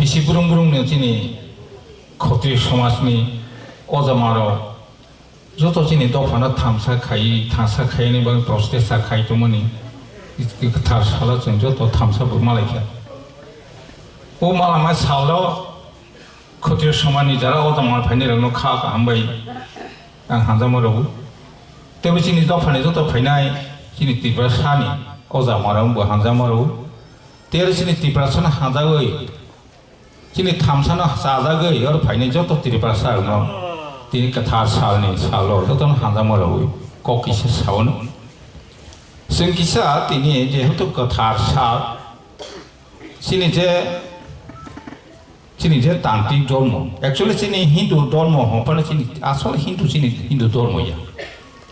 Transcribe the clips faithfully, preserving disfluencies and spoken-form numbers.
Sibrung brung no chini khotri somaj ni oja ma rok joto chini dopha no thamsa khai, thamsa khai ni bagwi prochesta khai tongmani kwthar salo chwng joto thamsa bo malai kha. O malama salo khotri somaj ni jara oja ma phainai rok no kha kaham bai ang hamjakma rw. Tei bo chini dopha ni joto phainai chini Tiprasa ni oja ma rok bo hamjakma rw. Tei chini Tiprasa no hamjagwi chini thamsano chajagwi oro phainai joto Tiprasa rokno tini kwthar salni salo jotono hamjakma rwui kok kisa saono. Chwng kisa tini jehetu kwthar sal, chini je, chini je tantrik dhormo, actually chini Hindu dhormo hwnphano chini asol Hindu, chini Hindu dhormo ya,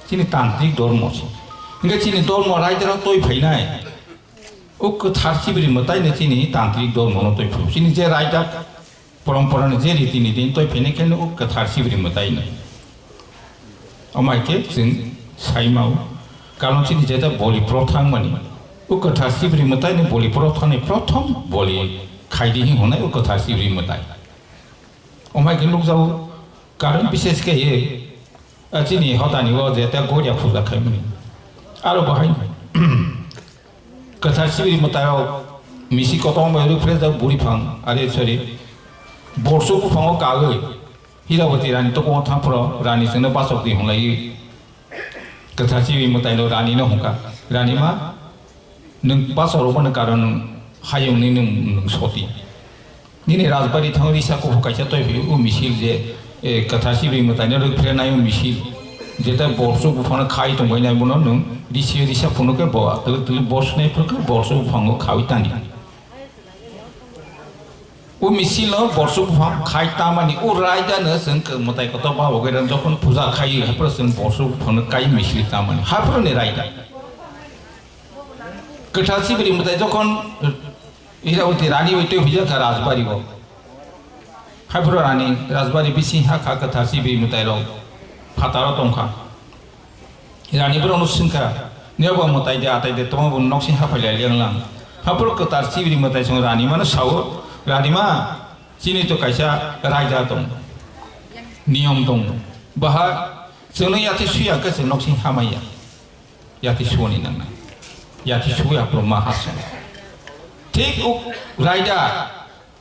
chini tantrik dhormo se. Hingke chini dhormo raidero toi phainai. O kwthar sibri mwtaino chini tantrik dhormono twi phuru. Chini je raida poromporani je riti niti twi phini khe o kwthar sibri mwtaino. Omo hai khe chwng sai mao. Karon chini jeta boli prothang mani. O kwthar sibri mwtaino boli prothangni prothom boli khaidi hi hwnai o kwthar sibri mwtai. Omo hai khe nukjago karon bises khe ye, a chini hotani o jeta goria puja khaimani. Aro bahai Kwthar sibri mwtairok misi kotorma rwphre jak buri phang, are, sorry, borso buphango kagwi Hirawati rani tokongo thangphro rani chwngno bachok di hwnlaiwi kwthar sibri mwtaino rani no hwnka, "Rani ma, nwng bachok rwmani karon nwng hayungni nwng, nwng soti." Nini rajbari thango risa kuphur kaisa toi phai o misil je, e, kwthar sibri mwtaino rwkphrenai o misil. Jeta borso buphangno khai tongbainai bono nwng risi risa phunukhe bo twlwk twlwk bosnai phurkhe borso buphango khawi tani. O misilno borso buphang khai tamani o raidano chwng mwtai kotor ba bagwi jokhon puja khaio haphro chwng borso buphangno kai misil tamani haphro ni raida. Kwthar sibri mwtai jokhon Hirawati rani bai twi huijak kha rajbari o. Haphro rani rajbari bising ha kha kwthar sibri mwtai rok phataro tong kha. Rani borok no swng kha, "Niyaba mwtai de atai de tongma bo noksing haphai lai liang lang." Haphro kwthar sibri mwtai song rani mano sao, "Rani ma, chini to kaisa raida tong, niyom tong. Baha chwngno yati suya khe chwng noksing hamaya." Yati suani nangnai. Yati sui aphro ma hasung. Thik uk raida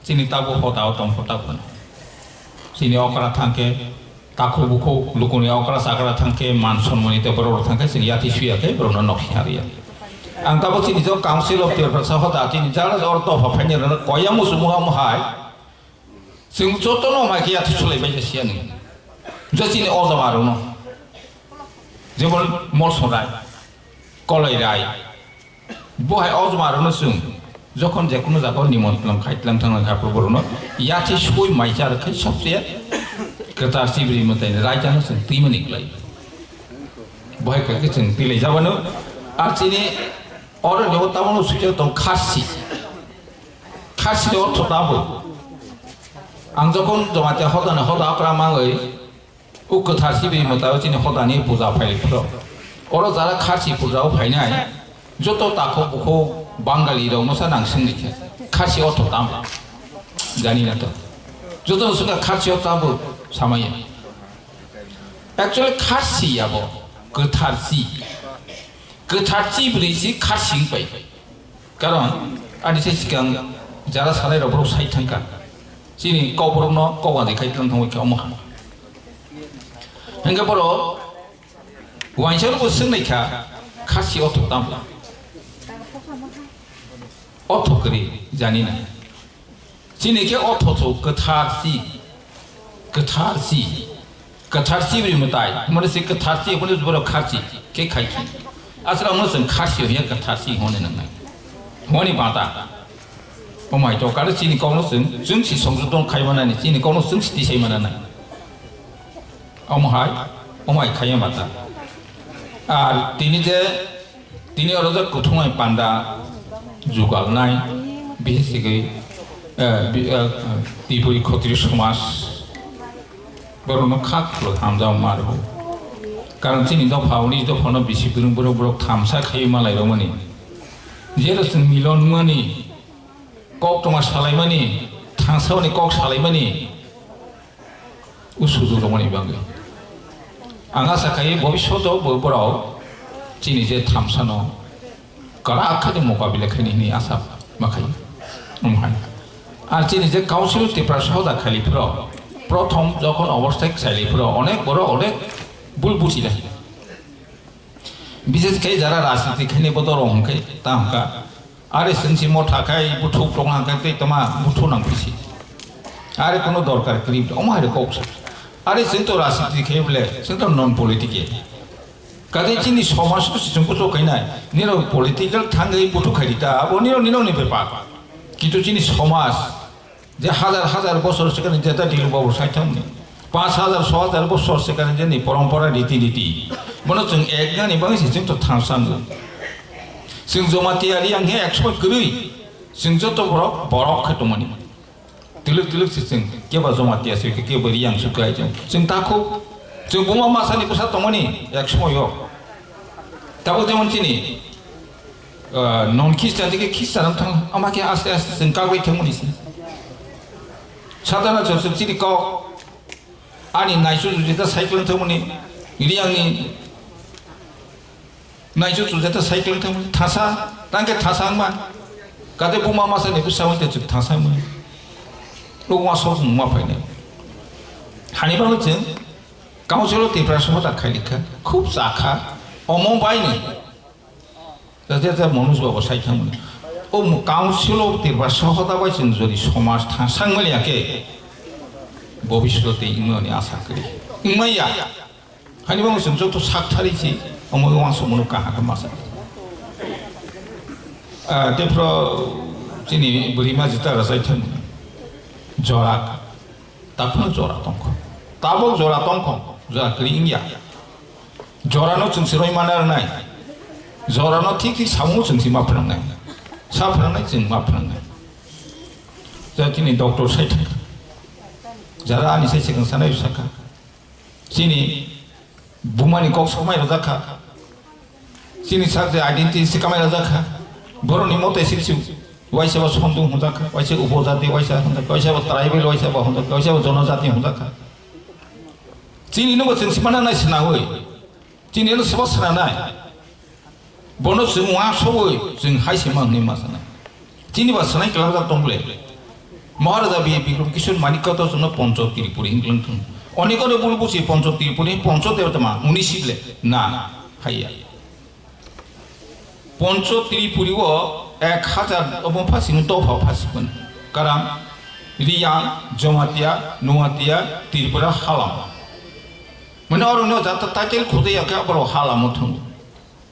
chini tabo hoda o tong hoda bono. Chini okra thangkhe takhuk bukhuk lukuni okra chakra thangkhe man sonmani te borok thangkhe chini yati suya khe borokno noksi hariya. Ang tabo chini jo Council of Tiprasa hoda chini jara jor topha phaini rok koya musu muha muhai. Chwng jotono mai khe yathu chulai bai siya ni. Je chini o jama rokno. Jemon Molsong Rai, Koloi Rai. Bo hai o jama rokno chwng jokhon je kunu jaga o nimon tlang khai tlang thang khai borokno yathu sui mai jar khai sobse kwthar sibri mwtai raida no chwng twi mani klai. Bo hai khe chwng twi lai jabano ar chini oro ni o tamo no sui tong khasi. Khasi ni ortho tamo. Ang jokhon Jamatia hodani hoda okra mangwi, o kwthar sibri mwtai o chini hodani puja phai phro. Oro jara khasi puja o phainai, joto takhuk bukhuk Bangali rok no sa nang swngni khe. Khasi ortho tamo. Jani na to. Joto no swngkha khasi ortho tamo samaya. Actually khasi abo kwthar si. Kwthar si bwrwi si khasi wng pai. Karon, ani se sikang jara salai rok borok sai thangkha. Chini kok borok no kok ani khai tlang thangwi kha omo ha. Hingke borok waisa no bo swngnai kha, khasi ortho tamo. Ortho kwrwi jani na. Chini khe ortho tho kwthar si, kwthar si. Kwthar sibri mwtai, hwnmani se kwthar si, hwnmani borok kharchi, khe khai khe. Aswk hwnmano chwng kharchi hwnya kwthar si hwnwi nangnai. Hwnwi bata. Omai to kare chini kokno chwng, chwng si songjoton khai manani, chini kokno chwng si tisai manani. Omo hai, omai khaiya bata. Ar tini je Tini oro jak kuthumai panda jugalnai, bihi sigwi, eh, bi-, eh, Tripuri Khotri somaj borokno kha khwlwk hamjak ma rwo. Karon chini dopha, uni dophano bisi bwrwng borok, borok thamsa khaiwi malai romani. Jero chwng milon wngmani, koktwma salaimani, thangsaoni kok salaimani usudu romani bagwi. Ang asa khai bobishoto bo borok chini je thamsano kwrak khe mokabila khaini hwnwi asa ma khai. Omo hai. Ar chini je Council Tiprasa hoda khali phro, prothom jokhon obosthai khaili phro, onek borok onek bul buchila. Bises khe jara rajniti khaini bodol rok hwnkhe ta hwnkha. Are chwng si motha khai buthuk tong hwnkhe tei toma buthu nang phisi. Are kono dorkar kwrwi omo hai kok sa. Are chwng to rajniti khai bole chwng to non political. Kade chini somaj to chwng kuchuk khainai. Nirok political thangwi buthu khaidi ta abo nirok nirok ni bepar. Kintu chini somaj je hajar hajar bosor sikani jeta dilu babu saithangni. Panch hajar, so hajar bosor sikani jeni porompora riti niti. Bono chwng ek gani bagwi se chwng to thangsango. Chwng Jamatia Riang he ek somoi kwrwi. Chwng joto borok, borok khe tongmani. Twlwk twlwk se chwng, kebo Jamatia se, kebo Riang se kwlai chwng. Chwng takhuk, chwng buma masani bwsa tongmani ek somoio. Tabuk jemon chini, ah, non Christian dike Christian wng thang, ama khe aste aste chwng kagwi thangmani se. Sadhana Joseph chini kok, ani naisu jujita cyclone thangmani, Riangni Naichu chujata cycle thang thasa, tangke thasa ma. Kate buma masa ni busa wante chuk thasa ma. Lo wa sok ma phaine. Hani ba chwng Council of Tiprasa hoda khailikha, khub sakha, omo bai ni. Jate jate Manoj Babu sai thang. O Council of Tiprasa hoda bai chwng jodi somaj thang sang mali ake. Bobiswt te imani asa kri. Imaya. Hani bang chwng joto sak thari si, omo uansukmano kaham khe masa. Ah, tei phro chini bwrwi ma jita rajai thang. Jora, takhno jora tongkho. Tabok jora tongkho, jora kwrwi wngya. Jorano chwng se roi mana rwnai. Jorano thik thik samung chwng se ma phwrwngnai. Sa phwrwngnai chwng ma phwrwngnai. Ja chini doctor sai thang. Jara ani sai chwng sanai sakha. Chini bumani kok somai rwjak kha. Chini sak je identity se kamai rwjak kha. Boroni mote sibsi waisa ba Sondu hwnjak kha, waisa Upojati, waisa hwnjak kha, waisa ba tribal, waisa ba hwnjak kha, waisa ba jonojati hwnjak kha. Chini no bo chwng simana nai sinawi. Chini no sabo sinanai. Bono chwng uansugwi chwng hai se ma hwnwi ma sanai. Chini ba sanai kwlangjak tong ble. Maharaja Bi-, Bikram Kishore Manikya to chwngno Poncho Tripuri hwnwi kwlang thung. Onekore bul busi Poncho Tripuri, Poncho Debata ma, uni sible. Na, haiya. Poncho Tripuri o ek hajar obo phasi, dopha phasi kun. Karam, Riyang, Jamatia, Nuatia, Tripura, Halam. Mane oro no jata title khudai ya khe aboro Halam o thung.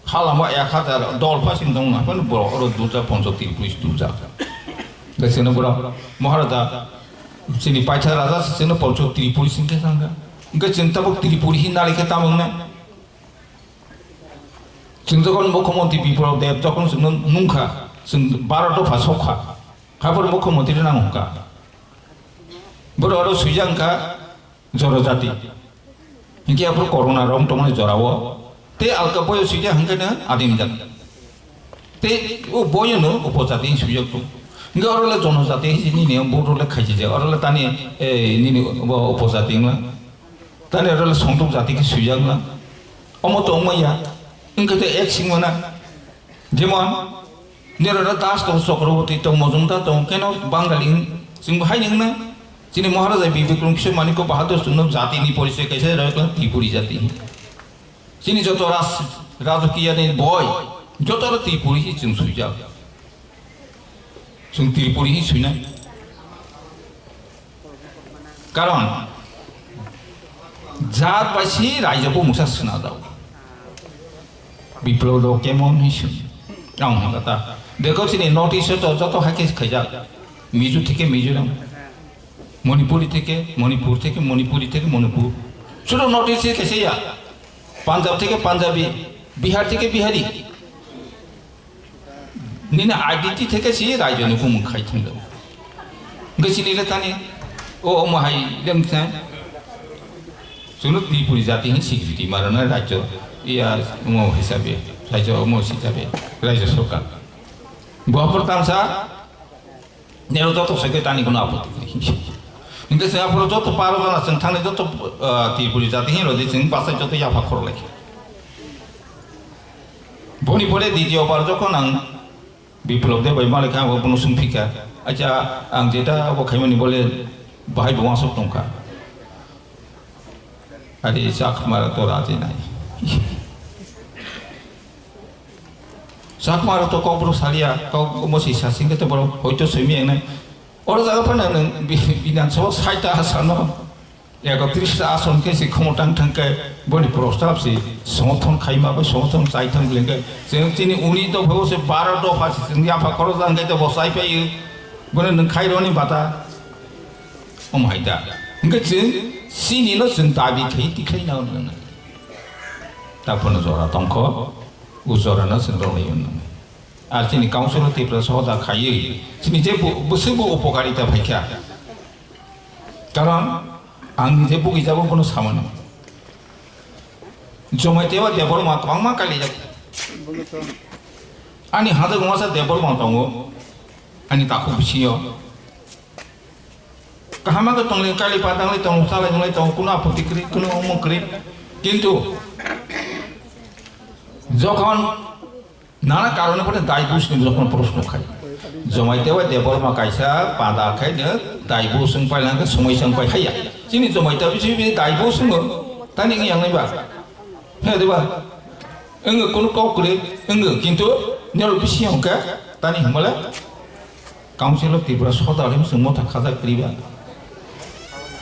Halamo ek hajar dol phasing tong na, phano borok oro dujak, Poncho Tripuri dujak. Hwnkhe chwngno borok Maharaja, chini paitha raja se chwngno Poncho Tripuri sing khe thangkha. Hwnkhe chwng tabuk Tripuri hin nali khe tamo wngnai? Chwng jokhon Mukhyamantri Biplab Deb jokhon chwngno nungkha, chwng baro dopha sokha. Haphor Mukhyamantri nang hwnkha. Borok oro swijak wngkha, Joro jati. Hinkhe aphuru corona rok tongmani jorao. Tei alka boyo swijak hinkhe no adim jati. Tei o boyo no upojati swijak tong. Hinkhe oro le jono jati hinwi nini vote rok le khaijijak. Oro le tani, eh, nini bo upojati wngla. Tani oro le songduk jati khe swijak wngla. Omo tongmaya. Hinkhe tei ek singmana. Jemon, nirok das tong, Chakraborty tong, Majumdar tong, keno Bangali, chwng bo hai nung na. Chini Maharaja Bikram Kishore Manikya Bahadur chwngno jati ni porichoy kaisa rwkla Tripuri jati. Chini joto ras-, rajakiya ni boi, joto ro Tripuri hi chwng swijak. Chwng Tripuri hi swijak. Karon jat bai si raijak bo mungsa swnajak. Biplab rok kemon hi swn. Ang hwnka ta. Dekho chini North East o to joto hai khe khaijak. Mizo theke Mizoram. Manipuri theke Manipur, theke Manipuri, theke Manipur. Sudo North East kaisa ya. Punjab theke Punjabi, Bihar theke Bihari. Nini identity theke si raijoni bumung khai thangjago. Hwnkhe chini le tani, o, omo hai lem khe. Chwngno Tripuri jati hin security maro na rajyo, iya, omo hisabe, rajyo omo hisabe, rajyo sorkar. Bo aphuru tamsa, Nero joto se ke tani kono apoti kwrwi. Hingke se aphuru joto paro jana chwng thangni joto, ah, Tripuri jati hin rodi chwng bachai joto yapha khorlai. Boni pore ditiyo bar jokhon ang Biplop de bai malik ang bono sungphika. Acha ang jeta abo khaimani bole bahai bo wasok tongkha. Ari Chakmara to raji nai. Chakmara to kok bro salia, kok mosi sasing ke to bro, hoito soimi engnai. Oro jaga phano nwng bi-, Bidhan Sabha saita asano, ekotris ta ason ke si khomotang thangke boni prostab si somorthon khaima bai somorthon chai thang lengke. Chwng chini uni to phego se baro dopha si chwng yapha khoro jang ke to bo chai pai. Boni nwng khaironi bata. Om hai da. Hingke chwng chini no chwng dabi khai tikhlai na nwng. Tapono jora tongkho, u jora no chwng rong lai nwng. Ar chini council o Tripura sohoda khaiwi, chini je bu-, bwswk bo upokarita phaikha. Karon ang je bugwi jabo bono samani. Jomai teba Debbarma kwbangma kailaijak. Ani hajak wngmasa Debbarma tongo. Ani takhuk bisingo. Kaham khe tongli kali padangli tongo, chalai tonglai tongo, kuno apoti kwrwi, kuno omo kwrwi. Kintu jokhon nana karone phano divorce ni jokhon proshno khai. Jomai teba Debbarma kaisa pada khai no divorce wng pai lang khe somoi chang pai haya. Chini jomai teba bisi bisi divorce wngo, tani wng yang nai ba? He de ba? Wng kunu kok kwrwi wng kintu nero bisi hwnkhe tani hwnmale Council of Tripura Sodar him sung motha khajak kwrwi ba.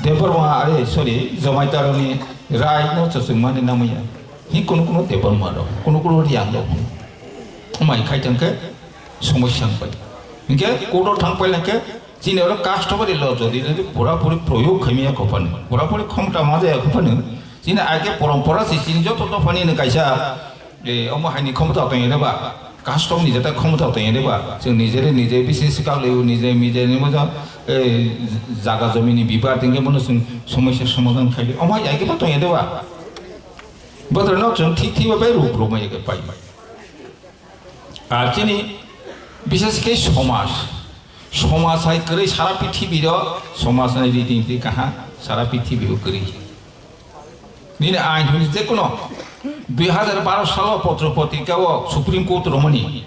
Debbarma, are, sorry, Jomai Taroni rai no chachwng mani namaya. Hi kunu kunu Debbarma rok, kunu kunu Riang rok. Mai khai thang khe somoi sang pai. Hingke court o thang pai lang khe chini oro customary law jodi jodi pura puri proyog khaimaya khophani. Pura puri khomta ma jaya khophani. Chini age porompora si chini joto dophani ni kaisa, eh, omo haini khomota tong ede ba, custom ni jeta khomota tong ede ba, chwng nijere nije bisi swkak leo, nije nije ni moja, eh, jaga jomi ni bibad hingke bono chwng somosya somadhan khaili. Omo hai age bo tong ede ba. Bothor no chwng thik thik ba bai ruk ruk mai pai. Ar chini bishes khe somaj, somaj hai kwrwi sara prithibi ro, somaj ni riti niti kaha sara prithibi o kwrwi. Nini ain hwnwi je kono dui hajar baro salo potro potrika o Supreme Court romani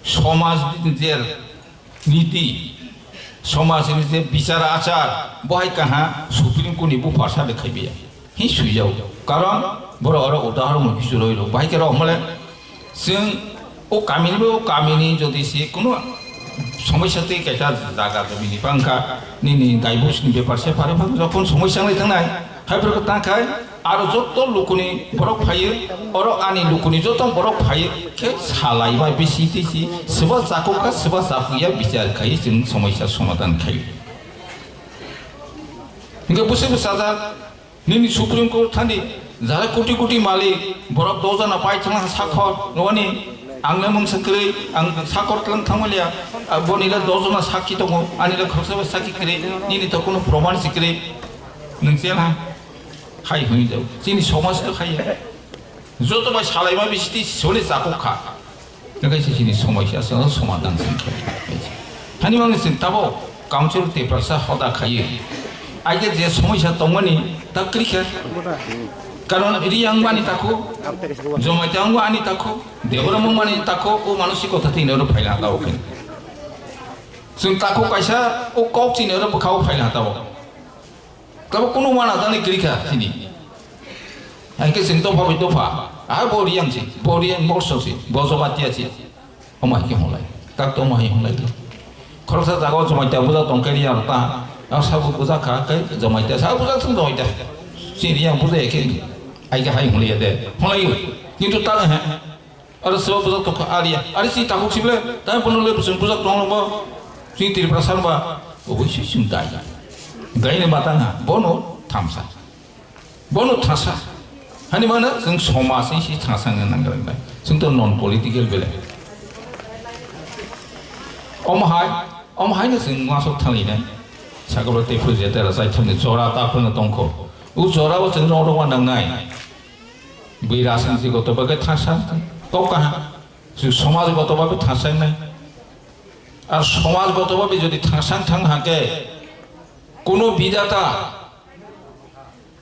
somaj ni je niti, somaj ni je bichar achar, bo hai kaha Supreme Court ni bupha sa de khaibiya. Hi swijao. Karon boro oro udahoron no kisu roi ro. Bahai khe rok male chwng o kamini bo o kamini jodi se kuno somosya tei kaisa jaga jomini bangkha nini divorce ni bepar se phare phang jokhon somosya nai thangnai hai phuru tang khai aro joto lukuni borok phaiyo oro ani lukuni joto borok phaiyo khe salai bai bisi tisi seba jakok kha seba jakya bichar khai chwng somosya somadhan khai. Hingke bwswk bwsajak Nini Supreme Court thani jara koti koti malik borok doh jona pai thangna sakhor noni ang le mungsa kwrwi ang sakhor tlang thangmaliya boni le doh jona sakhi tongo ani le khoroksa bai sakhi kwrwi nini to kunu proman si kwrwi nwng chela hai hwnwi jao chini somaj to khaiya joto bai salaima bisiti sole chakok kha. Tei kaisa chini somosya aswk somadhan se khe. Hani mangni chwng tabok council Tiprasa hoda khaiwi. Aike je somosya tongmani ta kwrwi khe. Karon Riyang mani takhu, Jomaita wngmani takhu, Debra wngmani takhu, o manusikota tini oro phaila tabok khe. Chwng takhu kaisa o kok chini oro bwkha o phaila tabok. Tabo kunu wana jani kwrwi kha chini. Hai khe chwng dopha bai dopha. Ah, bo Riyang si, bo Riyang Morso si, bo Jomatia si. Omo hai khe hwnlai. Tak to omo hai hwnlai. Khoroksa jaga o Jomatia bujak tong khe Riyang rok ta. Ah, sabo bujak kha khe Jomatia, sabo bujak thung Jomatia. Si Riyang bujak ya khe. Ai khe hai hwnlai ya de. Hwnlai. Kintu ta he. Aro sebo bujak tongkha ariya. Ari si takhuk sibole, tai bono le bwswng bujak tong longbo. Si Tripura sarba, oboi si sing dai. Dai ne matang ha, bono thamsa. Bono thasa. Hani mana sing somaj ni si thasa nang nang bai. Sing to non political bele. Om hai, om hai ne sing masuk thali ne. Sagalo te phuje te rasai thani jora ta phuna tongkho. U jora o sing rong rong nang nai. Bui rajniti goto bagwi thangsa, kok kaha. Su somaj goto bagwi thangsa wngnai. Ar somajgoto bhabe jodi thangsang thang hake, kuno bidata,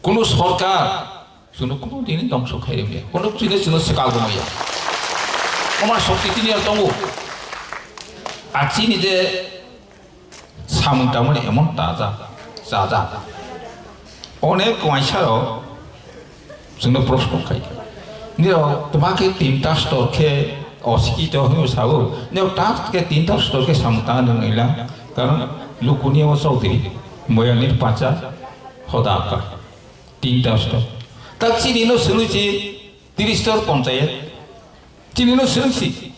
kuno sorkar, chwngno kuno dini dongso khairokya, kuno chini chwngno swkagwmaya. Omar shokti tini ar tongo. Ar chini je samung tangmani emon taja, chaja. Onek waisarok chwngno proshno khai. Nirok twma khe tinta stor khe osikito hwnwi sao. Nirok ta khe tinta stor khe samung tang nang ila. Karon lukuni o chaudhuri, moyangni pacha, hoda apa. Tinta stor. Tak chini no swnwi si tiri stor ponchayat. Chini no swnwi si.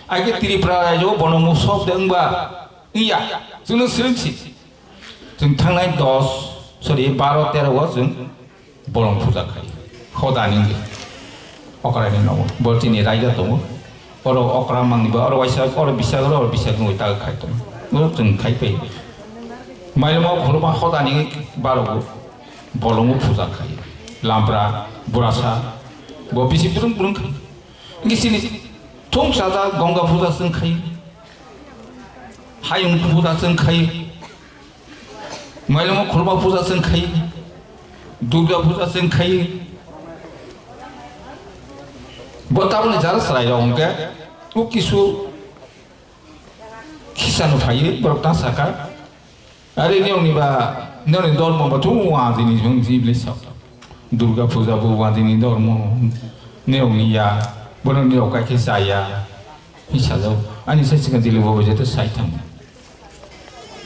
Age Tripura rajyo bono musok de wngba. Iya. Chwngno swnwi si. Chwng thangnai dos, sorry, baro tero o chwng bolong puja khai. Hoda ni okra ni nogo. Bo chini raida tongo. Oro okra mangni ba, oro waisa, oro bisag, oro bisag nungwi ta khai tongo. Bo chwng khai pai. Mailamo khuluma hoda ni baro bo bolongo puja khai. Lampra, burasa, bo bisi brung brung khai. Ngi sini thung sada Ganga puja chwng khai. Hayung puja chwng khai. Mailamo khulma puja chwng khai, Durga puja chwng khai. Bo taboni jara chwrai rok hwnkhe o kisu khisa no phaiwi borok ta saka. Are niyokni ba niyokni dormo bo thung wajini jibli sa. Durga puja bo wajini dormo niyokni ya, bono niyok kai khe chaya. Hwnwi sajak. Ani sai swkang jili bo jeto sai thang.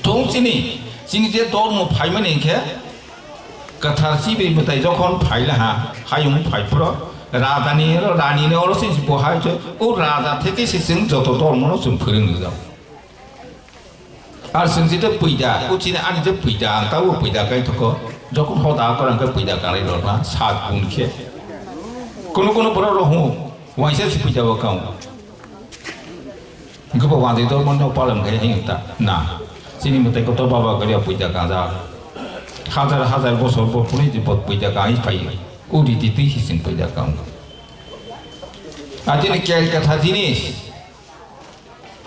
Tong chini, chini je dormo phaimani hinkhe, kwthar chibri mwtai jokhon phailaha, hayung phaiphro, rajani oro, ranini oro se bo hai je, o raja theke se chwng joto dormono chwng phwrwngrijak. Ar chwng jete pwida, o chini ani je pwida, ang tabuk pwida kai thoko, jokhon hoda kwrang khe pwida kanwi rwna, sat gun khe. Kunu kunu borok rok hwn, waisa se pwida bo kau. Hwnkhe bo wanjwi dormo no palan khai hing ta na. Chini mwtai kotor baba gari puida kanja. Hajar hajar bosor bo phunui di bot puida kai phai. Uri di twi hising puida kang. Ajini kel katha jinis.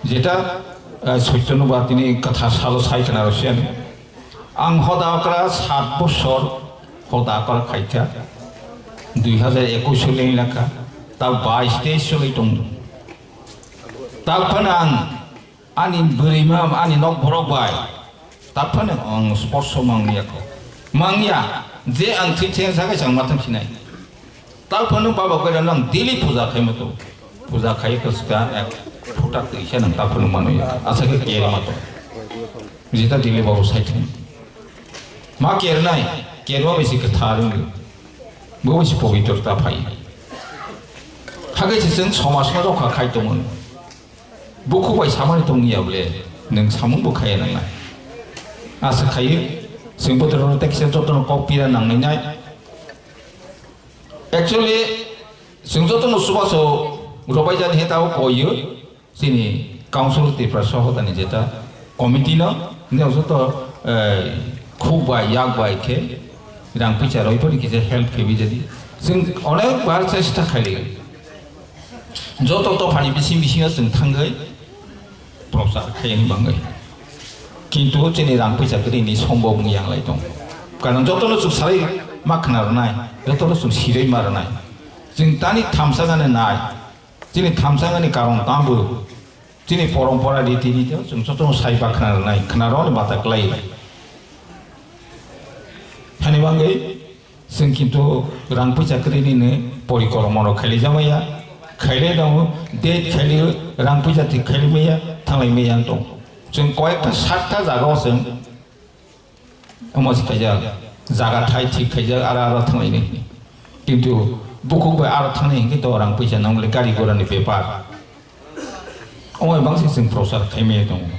Jeta, eh, soityo no ba tini katha salo sai kana rosian. Ang hoda okra sat bosor hoda okra khaikha. Dui hajar ekush sole lakha. Ta bais teis sole tong. Taphano ang ani bwrwima, ani nok borok bai, taphano ang sports o mangya kho. Mangya, je ang thwi theng sakai chang mathang sinai. Taphano baba koi rano ang daily puja khai mato. Puja khai kho ska ek phuta twi se nang taphano mano ya. Asa khe ker mato. Jeta daily babu sai thang. Ma kernai, kerma bisi kwthar wngwi. Bo bisi pobitrota phai. Hagai se chwng somajno rokha khai tongo. Bukhuk bai samani tongya bole, nwng samung bo khaya nangnai. Asa khayo, chwng botorno tekisa jotono kok pira nangnai nai. Actually, chwng jotono chubachu robai jani he tabo koiyo, chini Council Tripura Sohotani jeta committee no, neo joto, eh, khuk bai, yak bai khe, rang pisa roi pori kisa help khe bijadi. Chwng onek bar chesta khaili. Joto dophani bising bisingo chwng thangwi prochar khaiyani bangwi. Kintu chini rang puisa kwrwini sombo wng yanglai tong. Karon jotono chwng salai ma khna rwnai, jotono chwng sirwi ma rwnai. Chwng tani thamsakani nai, chini thamsakani karon tambo, chini porompora riti riti chwng jotono sai ba khna rwnai, khna rwni bata kwlai. Hani bangwi Chwng kintu rang puisa kwrwini no porikormo rok khailai jamaya, khailai tongo, date khailai rang puisa thik khailai maya, thanglai maya wng tongo. Chwng koyekta satta jaga o chwng omo se khaijak, jaga thai thik khaijak, aro aro thanglai nai. Kintu bukhuk bai aro thangnai hinkhe to rang puisa nang le gari gora ni bepar. Omo bai bangsi chwng prochar khai maya tongo.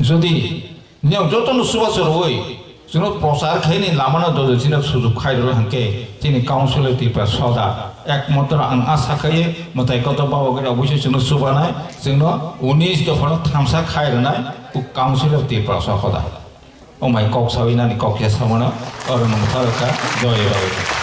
Jodi Niyok jotono chubachu rwui, chwngno prochar khaini lamano dojo chini sujug khai rwla hwnkhe, chini Council of Tripura Soda, ekmatro ang asa khaio, mwtai kotor baba gari oboisoi chwngno chubanai, chwngno unis dophano thamsa khai rwnai, o Council of Tripura Soda. O mai kok sawi nani kok ya samano, oro nung tharwkha, joy rok.